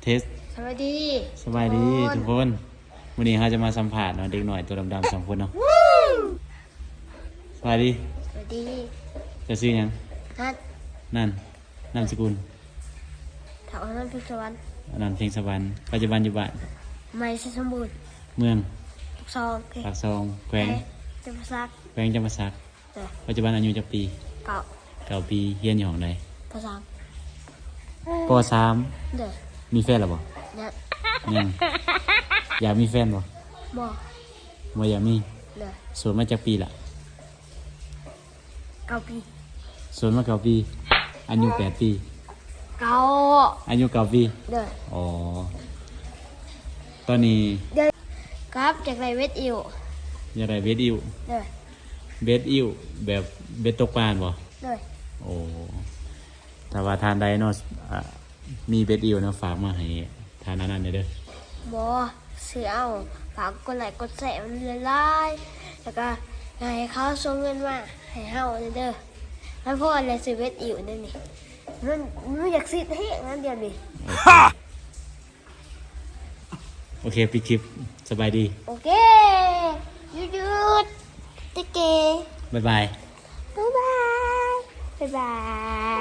ເທສ ສະບາຍດີ ສະບາຍດີທຸກຄົນ ມື້ນີ້ເຮົາຈະມາສຳພາດເນາະ ເດັກນ້ອຍຕົວດຳໆສອງຄົນເນາະ. ສະບາຍດີ ສະບາຍດີ ເຈົ້າຊື່ຫຍັງ? ນັດ ນັນ ນາມສະກຸນ? ຖາວອານັນ ເພັງສະຫວັນ ອານັນ ເພັງສະຫວັນ. ປັດຈຸບັນຢູ່ບ້ານ ໃໝ່ ໄຊສົມບູນ ເມືອງ ປາກຊ່ອງ ປາກຊ່ອງ ແຂວງ ແຂວງຈຳປາສັກ ແຂວງຈຳປາສັກ. ເອີ ປັດຈຸບັນອາຍຸຈັກປີ? ເກົ້າ ເກົ້າປີ. ຮຽນຢູ່ຫ້ອງໃດ? ປໍສາມ ປໍສາມ. ໂດຍ ມີແຟນແລ້ວບໍ່? ຍັງ ຍັງ. ຢາກມີແຟນບໍ່? ບໍ່ ບໍ່ຢາກມີ. ໂດຍ ໂສດມາຈັກປີລະ? ເກົ້າປີ. ໂສດມາເກົ້າປີ ອາຍຸແປດປີ. ເກົ້າ ອາຍຸເກົ້າປີ. ໂດຍ ອໍ ຕອນນີ້ ໂດຍ ກັບຢາກໄດ້ເວັດອິວ ຢາກໄດ້ເວັດອິວ. ໂດຍ ເວັດອິວແບບເບັດຕົກປາຫັ້ນບໍ່? ໂດຍ ໂອ້ ຖ້າວ່າທ່ານໃດເນາະ ອາ ມີເບັດອິວເນາະ ຝາກມາໃຫ້ທ່ານອັນນັ້ນແດ່ເດີ. ບໍ່ ຊື້ເອົາ ຝາກກົດໄລ້ກົດແຊມັນຫຼາຍໆ ແລ້ວກະໃຫ້ເຂົາສົ່ງເງິນມາໃຫ້ເຮົາແດ່ເດີ. ມັນພໍແລ້ວຊື້ເວັດອິວແນວນີ້ ມັນ ມັນຢາກຊິດແຮງນັ້ນດຽວນີ້. ໂອເຄ ໂອເຄ ປິດຄລິບ. ສະບາຍດີ. ໂອເຄ ຢຸດໆ ເຕັກເກ ບາຍບາຍ ບາຍບາຍ ບາຍບາຍ.